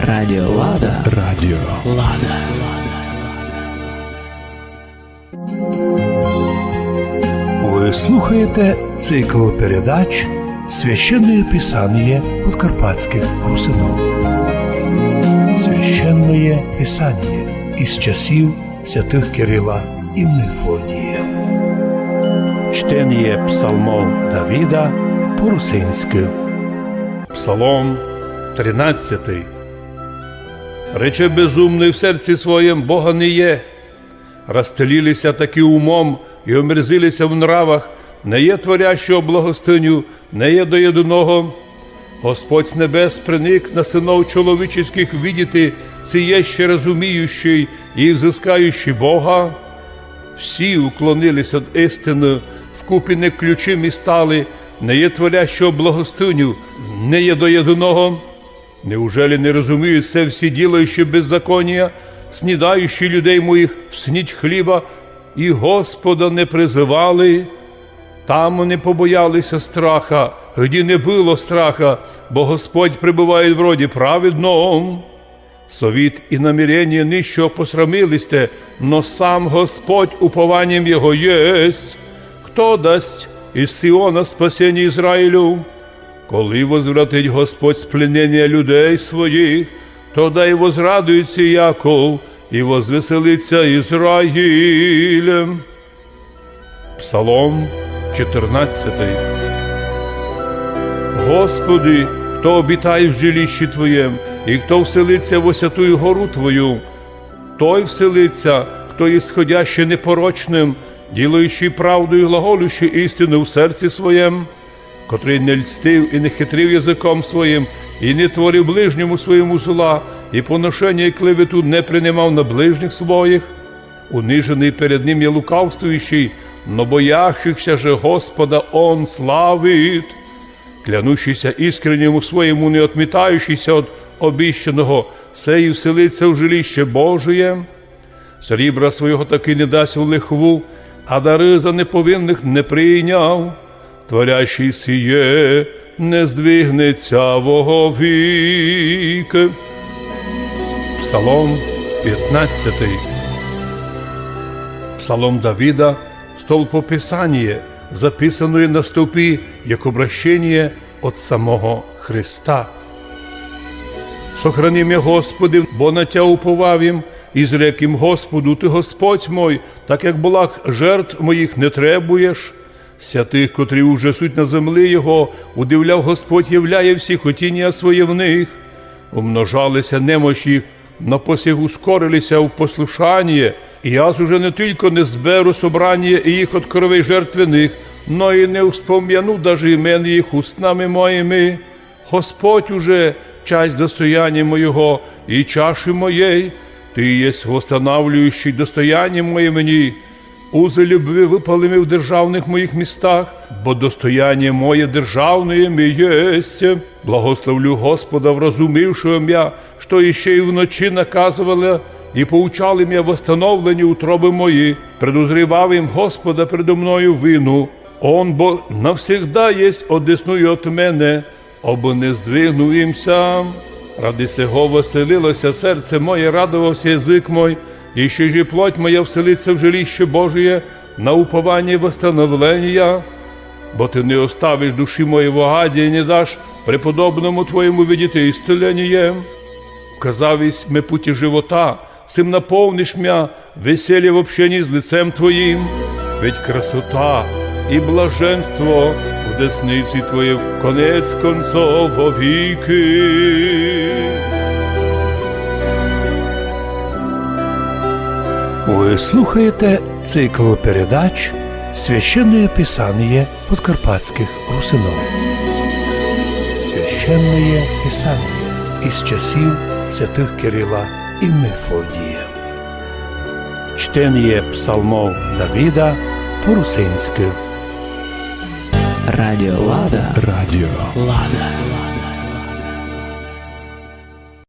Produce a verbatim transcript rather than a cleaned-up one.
Радіо Лада. Радіо Лада. Вы слухаєте цикл передач «Священное Писание подкарпатских русинов». Священное Писание из часів святых Кирила и Мефодия. Чтение псалмов Давида по-русинськы. Псалом тринадцятый. Рече безумный в сердци своєм: Бога не є. Растлили ся такі умом и омерзили ся в нравах, не є творящого благостыню, не є до єдиного. Господь з небес приник на сынов чоловіческых видіти, ци є ще розуміющий и взыскающий Бога. Всі уклонили ся од истины, вкупі неключимі стали, не є творящого благостыню, не є до єдиного. Неужели не розуміють се всі ділающі беззаконія, снідающі людей моїх в снідь хліба, и Господа не призывали? Там они побояли ся страха, где не было страха, бо Господь пребывает в роде праведном. Совіт и наміренія нищого посрамили сте, но сам Господь упованієм його єсть. Хто дасть из Сиона спасеніє Израилю? Коли возвратить Господь з плененія людей своїх, тогда и возрадует ся Яков, и возвеселит ся Израиль. Псалом чотырнадцятый. Господи, хто обитає в жилищі Твоєм, и хто вселит ся во святую гору Твою? Той вселит ся, хто исходящий непорочным, ділающий правду и глаголющий истину в сердци своєм, котрый не льстив и не хитрив языком своїм, и не творив ближньому своєму зла, и поношеня и клевету не принимав на ближніх своїх. Униженый перед ним є лукавствующий, но боящихся же Господа он славит. Клянущийся искренньому своєму, не отмітающийся от обіщаного, сей вселит ся в жилище Божие. Срібра свого таки не дасть в лихву, а дары за неповинных не прийняв. Творящий сіє не здвигнет ся вовік. Псалом пятнадцятый. Псалом Давида, столпописаніє, записаноє на стовпі, як обращеніє од самого Христа. Сохрани мя, Господи, бо на Тя уповав им, изрек им: Господу, Ты Господь мой, так як благ жертв моїх не требуєш. Святых, котрі уже суть на земли Його, удивляв Господь, являє всі хотінія своє в них. Умножали ся немощ їх, но посех ускорили ся в послушаніє, и аз уже не тілько не зберу собраніє їх од кровей жертвеных, но и не вспомяну даже имен їх устнами моїми. Господь уже часть достояния моєго и чаши моєй, Ты єсть восстанавлюющий достояніє моє мені. Узы любви выпали ми в державных моїх містах, бо достояніє моє державноє ми єсть. Благословлю Господа, вразумившого мя, што іщи и вночи наказовали и поучали мя восстановлені утробы мої. Предузрівав им Господа предо мною вину. Он бо навсегда єсть одесную от мене, обы не здвигнув им ся. Ради сего веселило ся серце моє, радовав ся язык мой, іщи ж и плоть моя вселит ся в жилище Божие на упованіє восстановленія. Бо Ты не оставиш души моєй в огаді и не даш преподобному Твоєму видіти исцеленіє. Указав ись ми путі живота, сим наповниш мя веселье в общении с лицем Твоїм, ведь красота и блаженство в десниці Твоєй в конець концов вовікы. Вы слухаєте цикл передач «Священное Писание подкарпатских русинов». Священное Писание из часів святых Кирила и Мефодія. Чтеніє псалмов Давида по-русинськы. Радіо Лада. Радіо Лада.